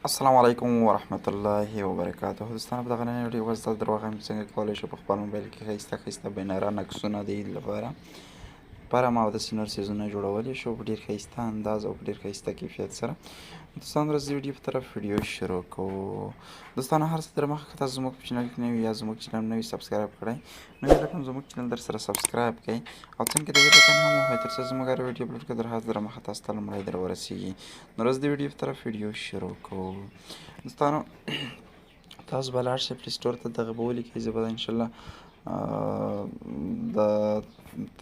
السلام علیکم ورحمت الله وبرکاته. دوستانو، په دغه نننۍ ویډیو کې تاسو در وښیم چې څنګه کولی شو په خپل موبایل کې ښایسته ښایسته بینران، عکسونه د عید لپاره پرم او داسې نور څیزونه جوړولی شو په ډېر ښایسته انداز او په ډېر ښایسته کیفیت سره. دوستانو، ورځ د ویډیو په طرف ویډیو شروع کوو. دوستانو، هر څه تر مخه که تاسو زموږ په چینل کې نوي یا زموږ چینل نوي subscribe کړئ، نو هیله کوم زموږ چینل در سره subscribe کړئ او څنګه د bell icon هم ووهئ، تر څو زموږ هره ویډیو اپلوډ کړو در هر څه مخه تاسو ته لومړی در ورسېږي. نو ورځ د ویډیو په طرف ویډیو شروع کوو. دوستانو، تاسو به لاړ شئ Play Store ته، دغه به ولیکئ. زه به انشاءالله د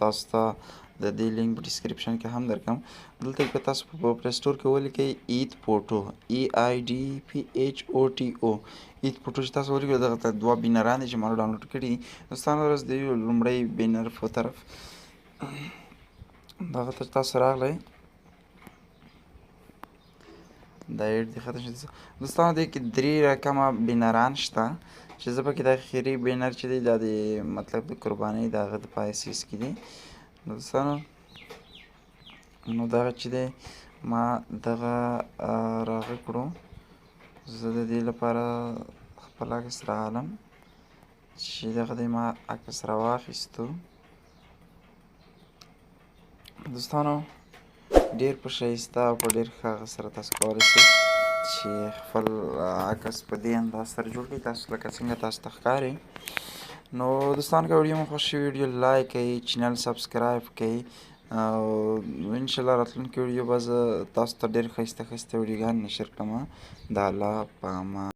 تاسو ته د دې لینک په description کې هم درکم. دلته که تاسو په Play Store کې ولیکئ عید فوټو، ای آی ډي پی ایچ او ټي او، عید فوټو چې تاسو ولیکئ، دغه ته دوه بینران دي چې ما download کړي دي. دوستانو، ورځ د لومړی بینر په طرف دغه ته تاسو راغلی، دا ایډ دې ختم شي. دوستانو، دې کې درې رقمه بینران شته چې زه پکې د اخري بینر چې دی، دا د مطلب د قربانۍ د هغه د پای څیز کې دی. دوستانو، نو دغه چې دی ما دغه راغه کړو. زه د دې لپاره خپل عکس راغلم چې دغه دی ما عکس راواخیستو. دوستانو، ډېر په ښایسته او په ډېر ښه هغه سره تاسو کولی شئ چې خپل عکس په دې انداز سره جوړ کړئ، تاسو لکه څنګه تاسو ته ښکاري. نو دوستان، که ویډیو مو خوښ شي، ویډیو like کړئ، channel subscribe کړئ او انشاءالله راتلونکې ویډیو به زه تاسو ته ډېر ښایسته ښایسته ویډیوګانې نشر کړم. د الله په امان.